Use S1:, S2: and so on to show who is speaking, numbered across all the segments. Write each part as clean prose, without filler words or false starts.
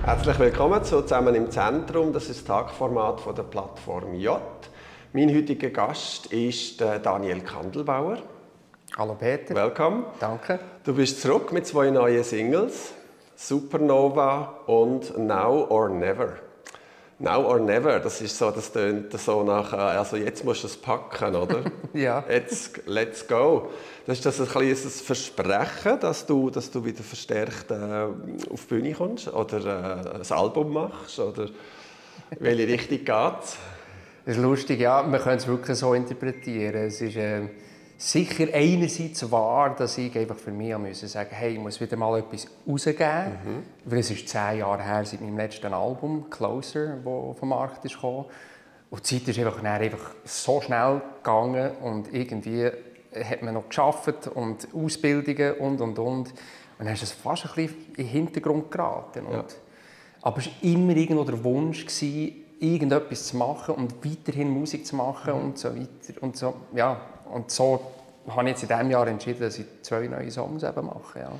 S1: Herzlich willkommen zu «Zusammen im Zentrum». Das ist das Tagformat von der Plattform J. Mein heutiger Gast ist Daniel Kandelbauer.
S2: Hallo Peter.
S1: Willkommen.
S2: Danke.
S1: Du bist zurück mit 2 neuen Singles, «Supernova» und «Now or Never». «Now or Never», das tönt so nach, also jetzt musst du es packen, oder?
S2: Ja.
S1: Jetzt, let's go. Das ist das ein kleines Versprechen, dass du wieder verstärkt auf die Bühne kommst oder ein Album machst? Oder welche Richtung geht's?
S2: Das ist lustig, ja, man kann es wirklich so interpretieren. Es ist sicher einerseits wahr, dass ich einfach für mich müssen sagen, hey, ich muss wieder mal etwas rausgeben. Weil es ist 10 Jahre her seit meinem letzten Album, «Closer», das vom Markt ist gekommen. Und die Zeit ist einfach so schnell gegangen und irgendwie hat man noch gearbeitet und Ausbildungen und. Und dann ist es fast ein bisschen in den Hintergrund geraten.
S1: Ja.
S2: Aber es war immer irgendwo der Wunsch, irgendetwas zu machen und weiterhin Musik zu machen und so weiter. Und so, ja. Und so habe ich jetzt in diesem Jahr entschieden, dass ich 2 neue Songs eben mache. Ja.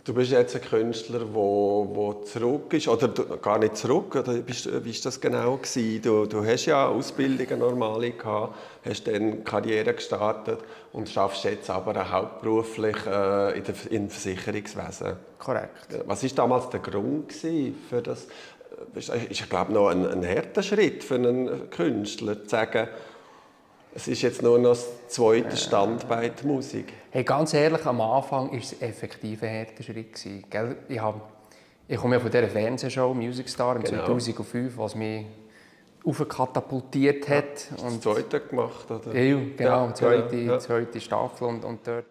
S1: Du bist jetzt ein Künstler, der zurück ist, oder gar nicht zurück, oder wie war das genau? Du hast ja Ausbildungen normale gehabt, hast dann Karriere gestartet und schaffst jetzt aber auch hauptberuflich im Versicherungswesen.
S2: Korrekt.
S1: Was war damals der Grund für das? Ich glaube noch ein harter Schritt für einen Künstler, zu sagen, es ist jetzt nur noch das zweite Standbein der Musik.
S2: Hey, ganz ehrlich, am Anfang war es effektiv ein harter Schritt. Gell? Ich komme ja von dieser Fernsehshow «Music Star» im 2005, was mich aufkatapultiert hat.
S1: Ja, das zweite gemacht, oder?
S2: Ja, genau,
S1: ja,
S2: zweite Staffel und dort.